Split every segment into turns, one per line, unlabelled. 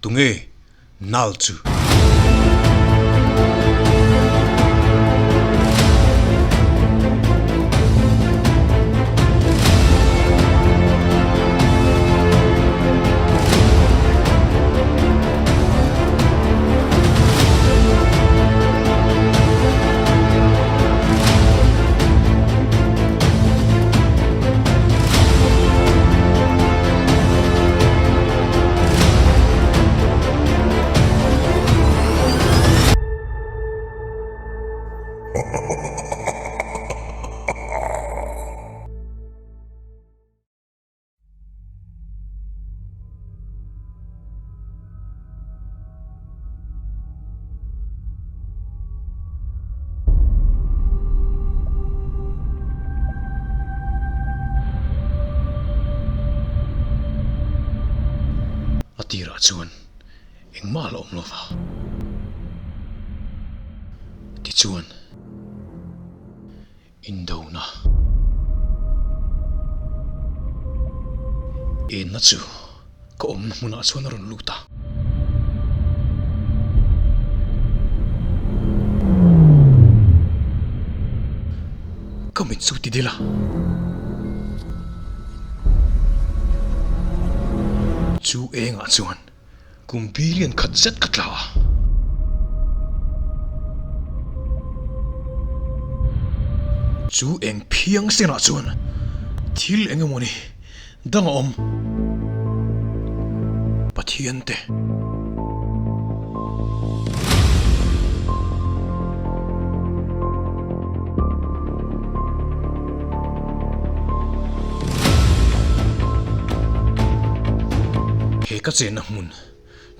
Tunge Nal chu? A tirah chuan engmah a la awm lo va. Tichuan. Indona. Enna chu ka awmna hmunah chuan a rawn lut a. Ka mit chu ti dil a. Chu engah chuan Kum billion khat zet ka tla a. Chu eng phiang senah chuan thil eng emaw ni dang a awm. Pathian te. He ka chenna hmun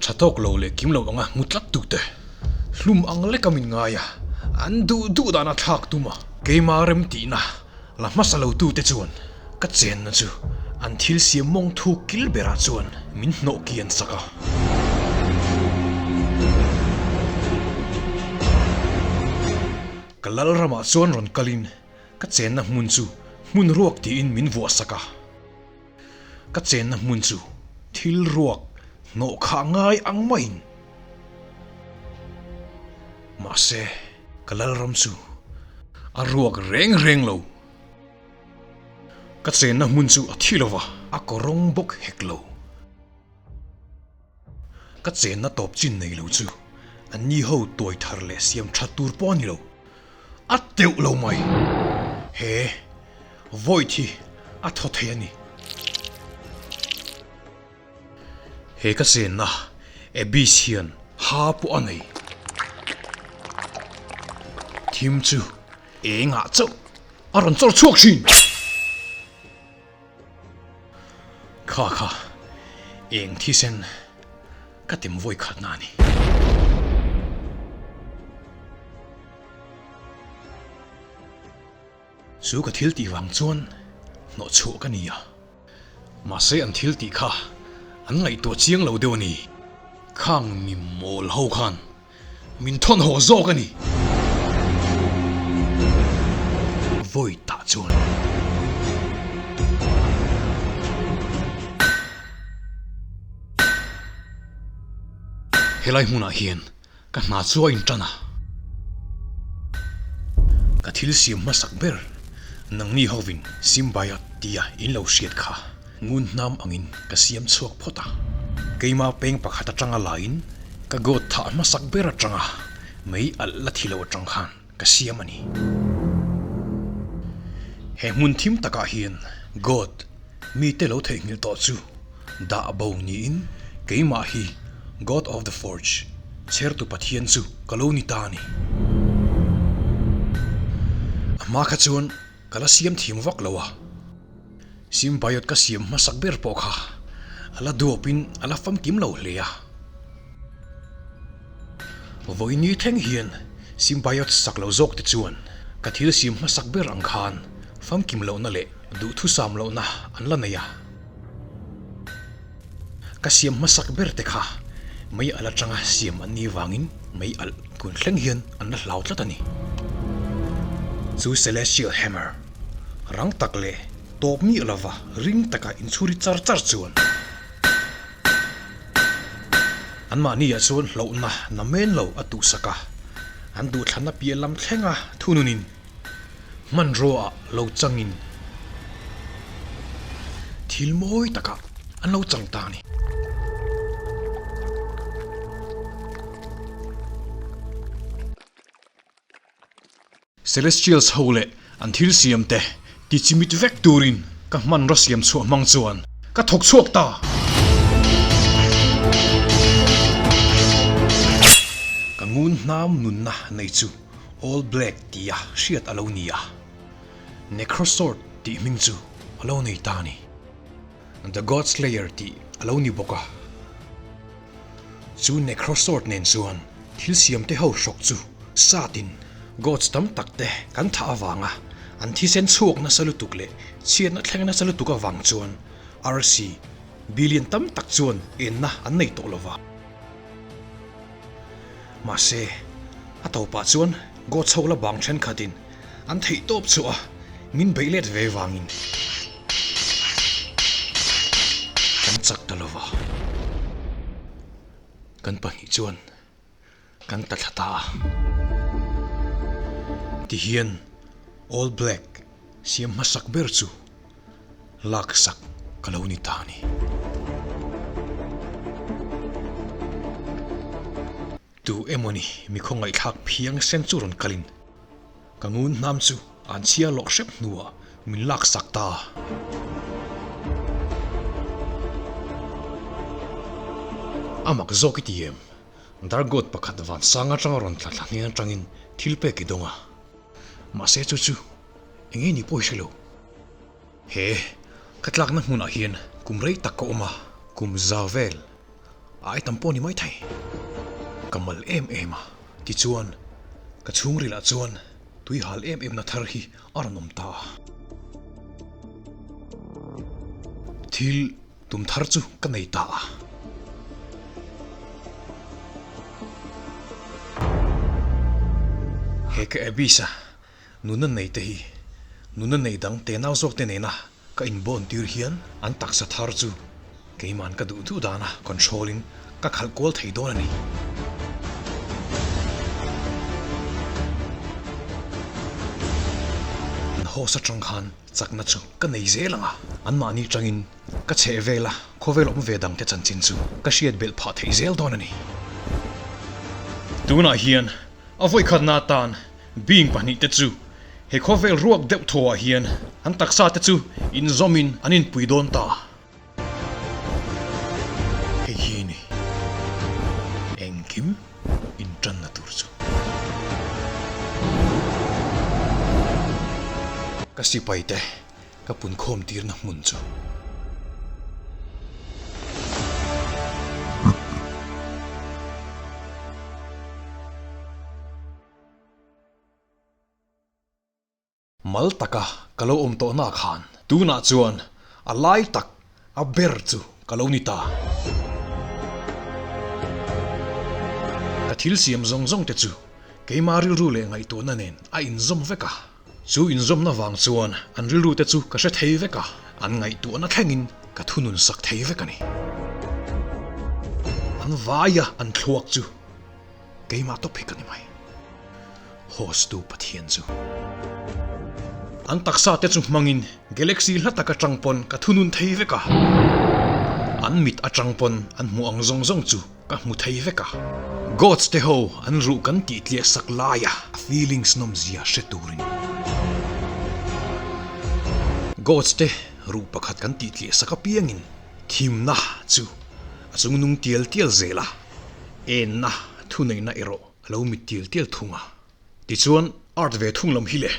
tha tawk lo leh kim lo anga hmu tlat tute hlum ang leka min ngai a, an duh duh dana thlak tum a. Keima remtihna la hmasa lo tute chuan ka chenna chu an thil siam mawng thuk kil berah chuan min hnawh kian sak a. Ka lal ramah chuan rawn kalin ka chenna hmun chu hmun ruak tiin min vuah sak a. Ka chenna hmun chu thil ruak hnawh khah ngai ang maiin. Mahse, ka lal ram chu a ruak reng reng lo. Ka chenna hmun chu a thi lo va, a kawrawng bawk hek lo. Ka chenna tawp chin nei lo chu an ni ho tuai thar leh siam that tur pawh a ni lo. A teuh lo mai. He void hi a thaw thei a ni. He ka chenna Abyss hian ha pawh a nei. Thim chu engah chauh a rawn chawr chhuak thin. Kha kha, eng thisen ka tem vawi khatna a ni. Chu ka thil tih vang chuan hnawh chhuah ka ni a, mahse an thil tih kha an ngaihtuah chiang lo deuh a ni. Khang mi mawl ho khan Min thawn haw zawk a ni. Vawi tah chuan. Helai hmunah hian ka hna chu a intan a. Ka thil siam hmasak ber nangni hovin Simbayat tia in lo hriat kha ngun hnam angin ka siam chhuak phawt a. Keima peng pakhat atanga laiin ka goat thah hmasak ber atanga mei alh la thi lo atang khan ka siam a ni. He hmun thim takah hian goat mite lo theihnghilh tawh chu dah bo niin keimah hi God of the Forge, chhertu Pathian chu ka lo ni ta a ni. A hma kha chuan ka la siam thiam vak lo a. Symbiote ka siam hmasak ber pawh kha a la duapin a la famkim lo hle a. Vawiini thleng hian symbiote sak lo zawk te chuan ka thil siam hmasak ber ang khan famkim lohna leh duhthusam lohna an la nei a. Ka siam hmasak ber te kha mei alh atanga siam an nih vangin mei alh tun thleng hian an la hlau tlat a ni. Chu Celestial Hammer rang tak leh tawp miah lova ring taka inchhuri char char chuan. Anmahniah chuan hlauhna namen lo a tuhsak a, an duhthlanna piah lam thlenga thununin hmanraw ah lo changin thil mawi takah an lo chang ta a ni. Celestials ho leh an thil siam te ti chimit vek turin ka hmanraw siam chhuah hmang chuan ka thawk chhuak ta. Ka ngun hnam nunna nei chu All Black tia hriat a lo ni a, Necrosword tih hming chu a lo nei ta a ni. The God Slayer tih a lo ni bawk a. Chu Necrosword nen chuan thil siamte ho hrawk chu satin Gods tam tak te kan thah avanga an thisen chhuak nasa lutuk leh chhiatna thleng nasa lutuk avang chuan arsi billion tam tak chuan enna an nei tawh lo va. Mahse, a tawpah chuan Gods ho la bang thenkhatin an theih tawp chhuah a, min beih let ve vangin kan chak ta lova, kan pahnih chuan kan ta thla ta a. Tihian All Black siam hmasak ber chu laksak ka lo ni ta a ni. Tu emawni mi khawngaihthlak phiang sen chu rawn kalin ka ngun hnam chu an chhiar lawk hrep hnuah min laksak ta. A mak zawk i ti em? Dargoat pakhat vansang atanga rawn tla thla hnen atangin thil pek i dawng a. Mahse chu chu eng nge ni pawh i hre lo. He ka tlakna hmunah hian kum rei tak ka awm a, kum za vel Ai tam pawh ni mai thei. Ka mal em em a, tichuan ka chhungrilah chuan tui hal em em na thar hi a rawn awm ta a. Thil tum thar chu ka nei ta a. He ka Abyss-a nunna nei te hi nunna nei dang tenau zawk te nena Ka inbawn tir hian an taksa thar chu keiman ka duh duh dana control in ka khalh kual thei dawn a ni. An host atang khan chakna chu ka nei zel ang a, anmahni tangin ka chheh vel a, khawvel awm ve dangte chanchin chu ka hriat belh phah theih zel dawn a ni. Tunah hian a vawikhatna atan Being pahnihte chu he khawvel ruak deuh thawhah hian an taksa te chu inzawmin an inpui dawn ta. Hei hi ni engkim intanna tur chu. Ka sipaite ka punkhawm tirna hmun chu. Mal taka ka lo awm tawh na khan tunah chuan a lai tak a ber chu ka lo ni ta. Ka thil siam zawng zawng te chu keima rilru leh ngaihtuahna nen a inzawm vek a. Chu inzawmna vang chuan an rilru te chu ka hre thei vek a, an ngaihtuahna thlengin ka thunun sak thei vek a ni. An vaia an thluak chu Keimah tawp hi ka ni mai. Host tu Pathian chu. An taksa te chu hmangin galaxy hla tak atang pawn ka thunun thei vek a. An mit atang pawn an hmuh ang zawng zawng chu ka hmu thei vek a. Gods te ho an ruh kan tih tliah sak laia a feelings nawmzia hre turin. Gods te ruh pakhat kan tih tliah sak apiangin thimna chu a chungnung tial tial zel a. Enna thuneihna erawh a lo mit tial tial thung a. Tichuan, art ve thung lam hi le.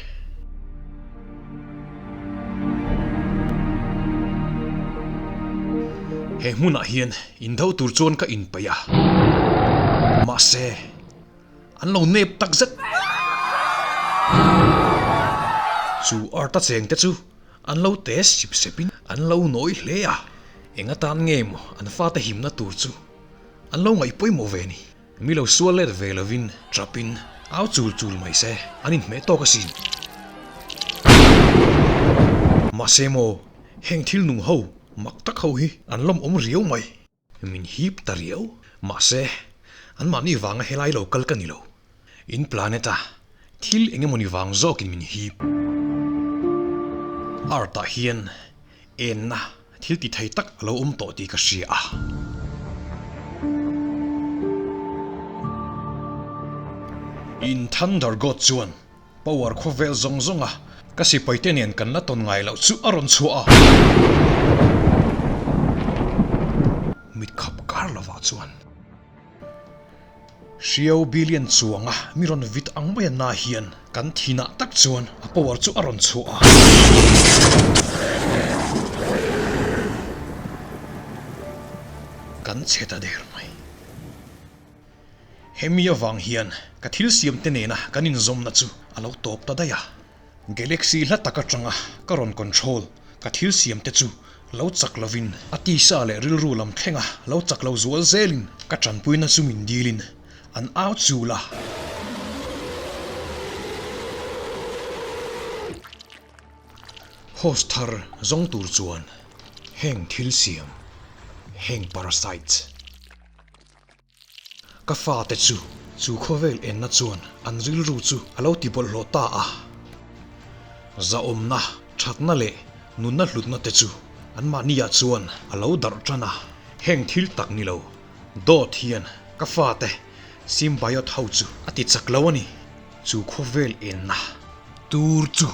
He hmunah hian indo tur chuan ka inpeih a. Mahse, an lo nep tak zet. Chu art a chengte chu an lo te sip sepin an lo nawi hle a. Eng atan nge maw an fate himna tur chu An lo ngaih pawimawh ve ni. Mi lo sual let ve lovin trapin au chul chul mai se, an inhmeh tawk asin. Mahse maw, heng thil nung ho mak tak ho hi an lawmawm riau mai. Min hip ta riau. Mahse, anmahni vanga helai lo kal ka ni lo. In planet-a thil eng emawni vang zawkin min hip. Earth-ah hian enna thil ti thei tak a lo awm tawh tih ka hria a. In Thunder God chuan Power khawvel zawng zawnga ka sipaite nen kan la tawn ngai loh chu a rawn chhuah a. Mit khap kar lovah chuan Hriau billion chuanga mi rawn vit ang mai a na hian kan thinah tak chuan a power chu a rawn chhuah a. Kan chhe ta der mai. Hemi avang hian ka thil siamte nena kan inzawmna chu a lo tawp ta daih a. Galaxy hla tak atanga ka rawn control ka thil siamte chu lo chak lovin a tisa leh rilru lam thlenga lo chak lo zual zelin ka tanpuina chu min dilin an au chul a. Host thar zawng tur chuan heng thil siam, heng parasites, Ka fate chu chu khawvel enna chuan an rilru chu a lo ti bawlhhlawh ta a. Zahawmna, thatna leh nunna hlutna te chu anmahniah chuan a lo darh tan a. Heng thil tak ni lo, dawt hian ka fate symbiote ho chu a ti chak lo a ni. Chu khawvel enna tur chu.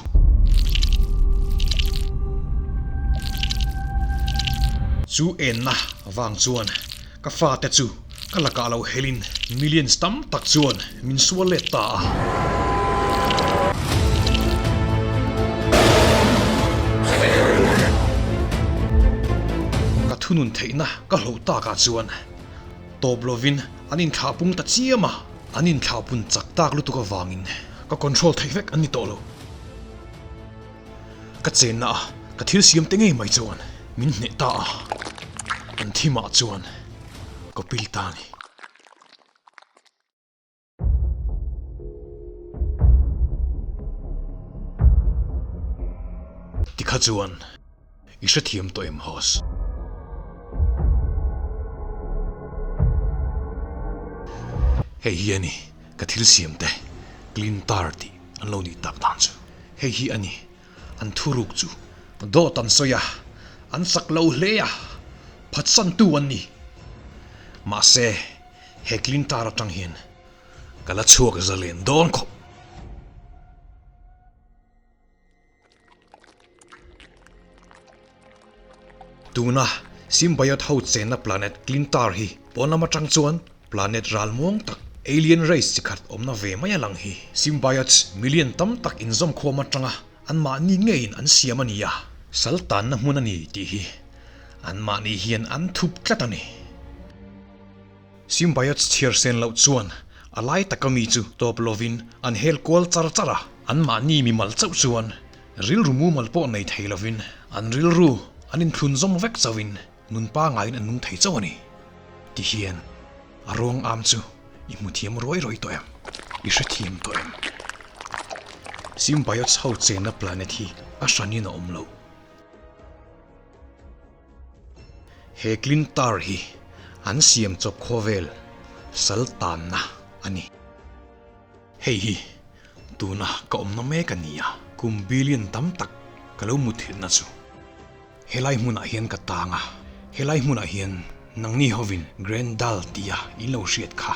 Chu enna vang chuan ka fate chu ka lakah lo helin millions tam tak chuan min sual let ta a. Ka thunun theihna ka hloh takah chuan tawp lovin an inthlah pung ta chiam a. An inthlahpun chak tak lutuk avangin ka control theih vek an ni tawh lo. Ka chenna a ka thil siam te ngei mai chuan min hneh ta a, an thimah chuan ka pil ta a ni. Tikha chuan. I hrethiam tawh em Hoss? Hei hi a ni ka thil siam te clean tar tih an lo nih tak dan chu. Hei hi a ni an thuruk chu. Dawt an sawi a, an sak lo hle a, phatsantu an ni. Mahse he clean tar atang hian ka la chhuak zalen dawn khawp. Tuna Symbiote ho chenna planet Klintar hi pawn lam atang chuan planet ral muang tak, alien race chi khat awmna ve mai a lang hi. Symbiotes million tam tak inzawmkhawm atanga anmahni ngeiin an siam a ni a, sal tanna hmun a ni tih hi anmahni hian an thup tlat a ni. Symbiotes chhiar sen loh chuan a lai taka mi chu tawp lovin an hel kual char char a, anmahni mimal chauh chuan rilru mumal pawh nei thei lovin an rilru an inthlun zawm vek chauhin nun pangaiin an nung thei chauh a ni. Tihian a ruang am chu i hmu thiam ruai ruai tawh em? I hrethiam tawh em? Symbiotes ho chenna planet hi a hranin a awm lo. He Clintar hi an siam chawp khawvel sal tanna a ni. Hei hi tuna ka awmna mek a ni a, kum billion tam tak ka lo muthilhna chu helai hmunah hian ka tang a, helai hmunah hian nangni hovin Grand Dal tia in lo hriat kha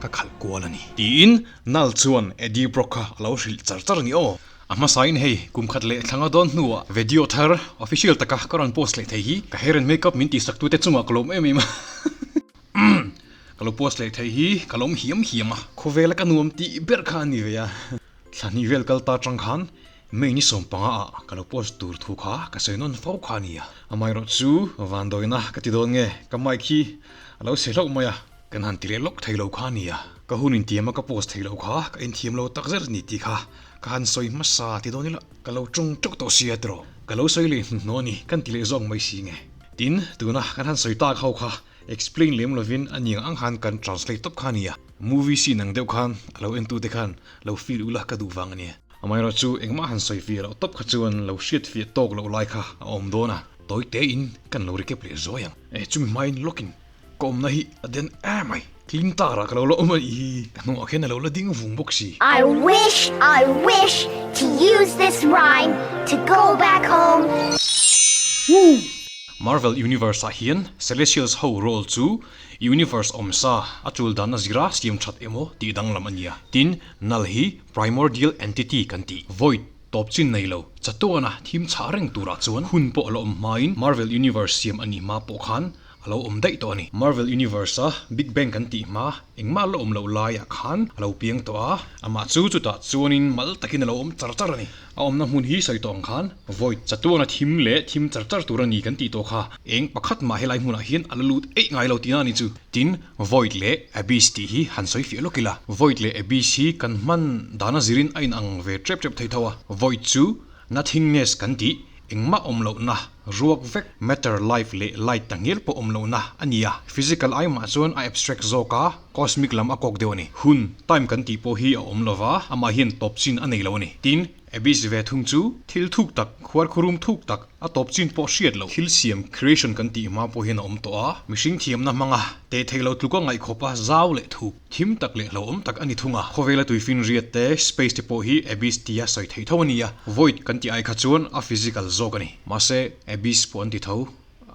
ka khalh kual a ni. Tiin Nal chuan Eddie Brock kha a lo hrilh char char a ni aw. A hmasain hei kum khat leh thlanga dawn hnuah video thar official taka ka rawn post leh thei hi ka hair and makeup min tihsak tute chungah ka lawm em em a ka lo post leh thei hi ka lawm hiam hiam a khawvela ka nuam tih ber kha a ni ve a thla hnih vel kal ta tang khan May ni 15 ah ka lo post tur thu kha ka sawi nawn fo kha a ni a amaherawh chu vandawiina ka ti dawn nge ka mic hi a lo chhe hlauh mai a. Kan han ti leh lawk thei lo kha a nia, ka hun intiam a ka post thei lo kha ka inthiam lo tak zet a ni tih kha ka han sawi hmasa ti dawn ila ka lo tawng teuh tawh sia tiraw ka lo sawi leh hnuhnawh a ni kan ti leh zawk mai si nge. Tin, tuna kan han sawi tak ho kha explain lem lovin a niang ang khan kan translate tawp kha a nia, movie scene ang deuh khan a lo entute khan lo feel ula ka duh vang a nia. Amaherawh chu engmah han sawi fiah loh tawp kha chuan lo hriat fiah tawk loh lai kha a awm dawn a, tawi tein kan lo recap leh zuai ang. Chumi hmain lawkin. Ka awmna hi a den emai. Clintar ah ka lo la awm a nih hi. Ka hnungah khian a lo la ding vung bawk si.
I wish, I wish to use this rhyme to go back home.
Woo! Marvel Universe ah hian Celestials ho role chu Universe awm sa a chul dan a zira siam that emaw tih danglam a nia. Tin, Null hi Primordial Entity kan tih, Void, tawp chin nei lo, chatuana thim chhah reng turah chuan hun pawh a la awm hmain Marvel Universe siam a nih hma pawh khan A lo awm daih tawh a ni. Marvel Universe-a Big Bang kan tih hma engmah la awm loh laiah khan a lo piang tawh a, amah chu chutah chuanin mal takin a lo awm char char a ni. A awmna hmun hi sawi tawh ang khan Void chatuana thim leh thim char char tur a ni kan tih tawh kha eng pakhat mah helai hmunah hian a la lut eih ngai lo tihna a ni chu. Tin, Void leh Abyss tih hi han sawi fiah lawk ila. Void leh Abyss hi kan hman dana zirin a inang ve tep tep thei tho a. Void chu Nothingness kan tih engmah awm lohna, ruak vek, matter, life leh light ta ngial pawh awm lohna a ni a. Physical ai mah chuan a abstract zawk a, cosmic lam a kawk deuh a ni. Hun, time kan tih pawh hi a awm lo va, amah hian tawp chin a nei lo a ni. Tin, abyss ve thung chu thil thuk tak, khuarkhurum thuk tak, a tawp chin pawh hriat loh. Thil siam, creation kan tih hma pawh hian a awm tawh a, mihring thiamna hmanga teh thei lo tluka ngaihkhawpa zau leh thuk. Thim tak leh hlauhawm tak a ni thung a, khawvela tuifinriat te, space te pawh hi abyss tia sawi theih tho a ni a, void kan tih ai kha chuan a physical zawk a ni. Mahse, abyss pawh an ti tho,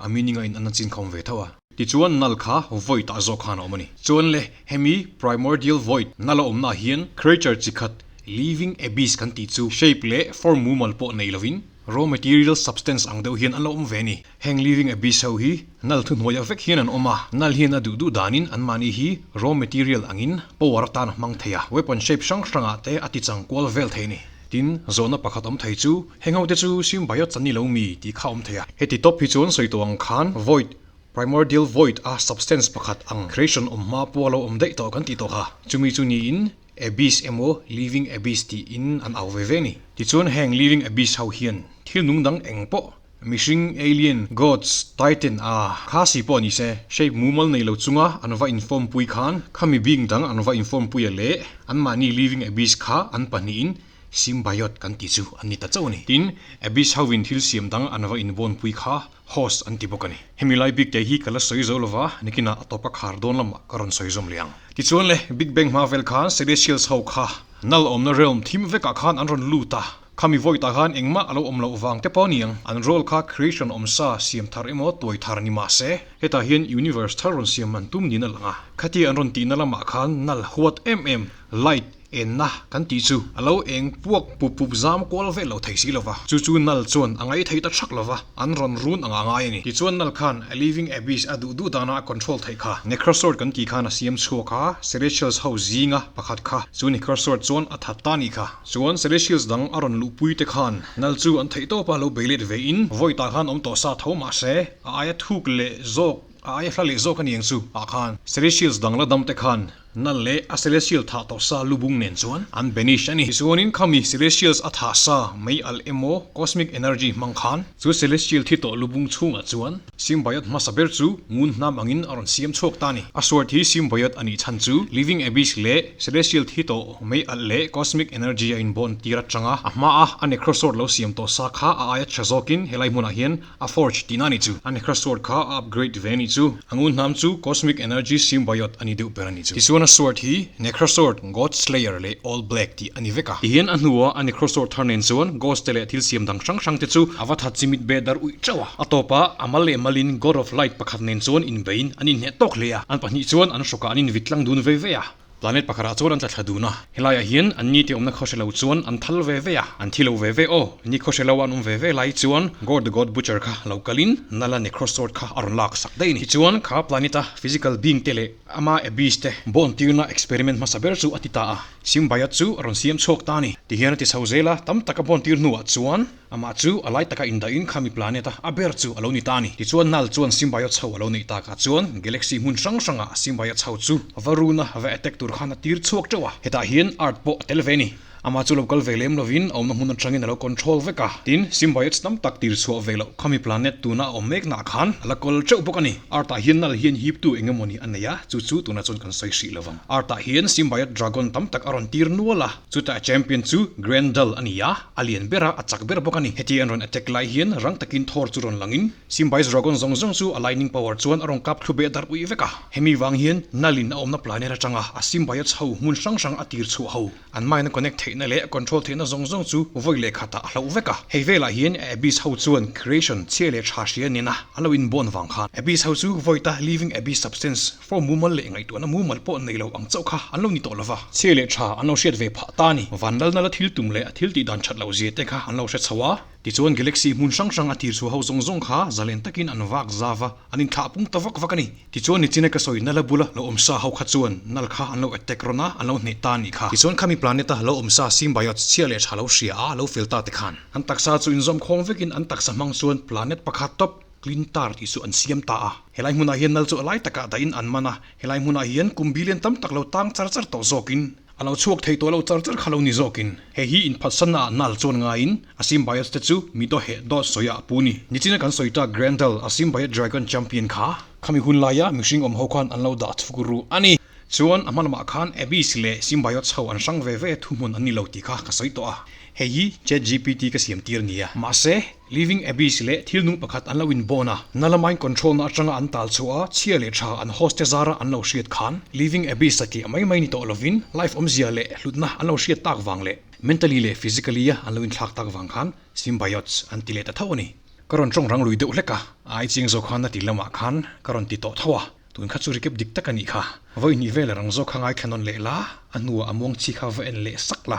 a meaning a in an a chin khawm ve tho a. Tichuan null kha void ah zawk khan a awm a ni. Chuan le, hemi primordial void, null a awmna ah hian creature chi khat, living abyss kan tih chu shape leh form mumal pawh nei lovin, Raw material substance ang deuh hian an lo awm ve a ni. Heng living abyss ho hi nal thuhnuaiah vek hian an awm a, nal hian a duh duh danin anmahni hi raw material angin power atan a hmang thei a, weapon shape hrang hrangah te a ti chang kual vel thei a ni. Tin, zawhna pakhat awm thei chu, heng ho te chu symbiotes an ni lo mi tih kha awm thei a. Heti tawp hi chuan sawi tawh ang khan void, primordial void a substance pakhat ang creation awm hma pawh a lo awm daih tawh kan tih tawh kha. Chumi chu niin Abyss emaw Living Abyss tiin an au ve ve a ni. Tichuan heng Living Abyss ho hian thil nung dang eng pawh, mihring, alien, gods, titan a kha si pawh ni se, shape mumal nei lo chunga an va inform pui khan khami being dang an va inform puia leh anmahni Living Abyss kha an pahnihin symbiote kan tih chu an ni ta chauh a ni. Tin, Abyss ho in thil siam dang an va inbawn pui kha Host an ti bawk a ni. Hemi lai bik te hi ka la sawi zo lova, nikinah a tawp a khar dawn lamah ka rawn sawi zawm leh ang. Tichuan le, Big Bang hma vel khan Celestials ho kha Null awmna realm thim vekah khan an rawn lut a, khami void-ah khan engmah a lo awm loh vang te pawh a ni ang. An role kha creation awm sa siam thar emaw tuai thar ni mah se, hetah hian universe thar rawn siam an tum niin a lang a. Khatia an rawn tihna lamah khan Null huat em em, light, Enna kan tih chu a lo eng puak pup pup zam kual vel lo thei si lova, chu chu Null chuan a ngaih theih ta thak lova, an rawn run anga ngai a ni. Tichuan Null khan a living abyss a duh duh dana a control theih kha. Necrosword kan tih khan a siam chhuak a, Celestials ho zinga pakhat kha chu Necrosword chuan a that ta nih kha. Chuan Celestials dang a rawn luhpui te khan Null chu an theih tawpa lo bei let ve in, vawi tah khan awm tawh sa tho mahse a aia thuk leh zawk, a aia hla leh zawk a ni ang chu ah khan Celestials dang la dam te khan Nal leh a Celestial thah tawh sa lubung nen chuan an banish a ni. Tichuanin khami Celestials a thah sa mei alh emaw cosmic energy hmang khan chu Celestial thi tawh lubung chhungah chuan Symbiote hmasa ber chu ngun hnam angin a rawn siam chhuak ta a ni. A sword hi Symbiote a nih chhan chu Living Abyss leh Celestial thi tawh mei alh leh cosmic energy a inbawn tir atanga a hmaa a Necrosword lo siam tawh sa kha a aia tha zawkin helai hmunah hian A forge tihna a nih chu. A Necrosword kha a upgrade ve a nih chu. A ngun hnam chu Cosmic Energy Symbiote a ni deuh ber a nih chu. Tichuan a sword hi Necrosword, God Slayer leh All Black tih a ni vek a. Tihian a hnua a Necrosword thar nen chuan Ghost te leh thil siam dang hrang hrang te chu a va that chimit be dar uih teuh a. A tawpah a mal leh malin God of Light pakhat nen chuan inbeiin an inhneh tawk hle a. An pahnih chuan an hrawkah an invit tlang dun ve ve a. Planet pakhatah chuan an tla thla dun a, helaiah hian an ni tih awmna khawhre lo chuan an thal ve ve a, an thi lo ve ve aw, ni khawhre lo an awm ve ve lai chuan Gore the God Butcher kha lo kalin Nala Necrosword kha a rawn lak sak daih a ni. Tichuan kha planet a physical being te leh ama abyss te bond tirna experiment hmasa ber chu a ti ta a, Symbiote chu a rawn siam chhuak ta a ni. Tihian a ti chho zel a, tam taka bond tir hnuah chuan, Amah chu a lai taka indahin khami planet a a ber chu a lo ni ta a ni. Tichuan Null chuan Symbiote chho a lo neih takah chuan galaxy hmun hrang hrangah Symbiote chho chu va run a, va attack tur khan a tir chhuak teuh a. Hetah hian Earth pawh a tel ve a ni. Amah chu lo kal ve lem lovin a awmna hmun atangin a lo control vek a. Tin, symbiotes tam tak tir chhuah ve loh khami planet tuna a awm meknaah khan a la kawl teuh bawk a ni. Earth-ah hian nal hian hiptu eng emawni a nei a, chu chu tunah chuan kan sawi hrih lovang. Earth-ah hian symbiote dragon tam tak a rawn tir nual a, chutah champion chu Grendel a ni a, a lian ber a, a chak ber bawk a ni. Heti an rawn attack lai hian rang takin Thor chu rawn langin symbiote dragon zawng zawng chu a lightning power chuan a rawn kap thlu beh darh uih vek a. Hemi vang hian nalin a awmna planet atanga a symbiotes ho hmun hrang hrang a tir chhuah ho. An mind a connect theihna leh control theihna zawng zawng chu vawi leh khatah a hloh vek a. Hei velah hian Abyss ho chuan creation chhia leh tha hria nena an lo inbawn vang khan Abyss ho chu void a living abyss substance form mumal leh ngaihtuahna mumal pawh nei lo ang chauh kha an lo ni tawh lova. Chhia leh tha an lo hriat ve phah ta a ni. Vanlalna la thil tum leh a thil tih dan that loh zia te kha an lo hre chho a. Tichuan Galaxy hmun hrang hrang a tir chhuah ho zawng zawng kha zalen takin an vak zau va, an inthlah pung ta vak vak a ni. Tichuan nichina ka sawi nala bula lo awm sa ho kha chuan nal kha an lo attack rawn a, an lo hneh ta a nih kha. Tichuan khami planet a lo awm sa symbiotes chhia leh tha lo hria a, lo fel ta te khan. An taksa chu inzawm khawm vekin an taksa hmang chuan planet pakhat tawp, Klyntar tih chu an siam ta a. Helai hmunah hian nal chu a lai takah dahin an man a, helai hmunah hian kum billion tam tak lo tang char char tawh zawkin, A lo chhuak thei tawh lo char char kha lo ni zawkin hei hi inphatsanna ah nal chuan ngaiin a symbiotes te chu mi daw heh dawt sawi ah a pu ni. Nichina kan sawi tak Grendel a symbiote dragon champion kha khami hun laia mihring awm ho khan an lo dah chhuk ru a ni. Chuan a hma lamah khan Abyss leh symbiotes ho an hrang ve ve thuhmun an ni lo tih kha ka sawi tawh a. Hei hi ChatGPT ka siam tir nia. Mahse. Living Abyss leh thil nung pakhat an lo inbawn a, nala mind control na atanga an tal chhuah a, chhia leh tha an host te zara an lo hriat khan Living Abyss a tih mai mai ni tawh lovin life awmzia leh hlutna an lo hriat tak vang leh mentally leh physically a an lo inthlak tak vang khan symbiotes an ti leh ta tho a ni. Ka rawn tawng rang lui deuh hlek a, a ai chiang zawk khan a ti lamah khan ka rawn ti tawh tho a, tun kha chu recap dik tak a nih kha. Vawi hnih vel rang zawk kha ngaithla nawn leh la, a hnuah a muang chi kha va en leh sak la,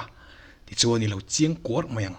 tichuan i lo chiang kuar mai ang.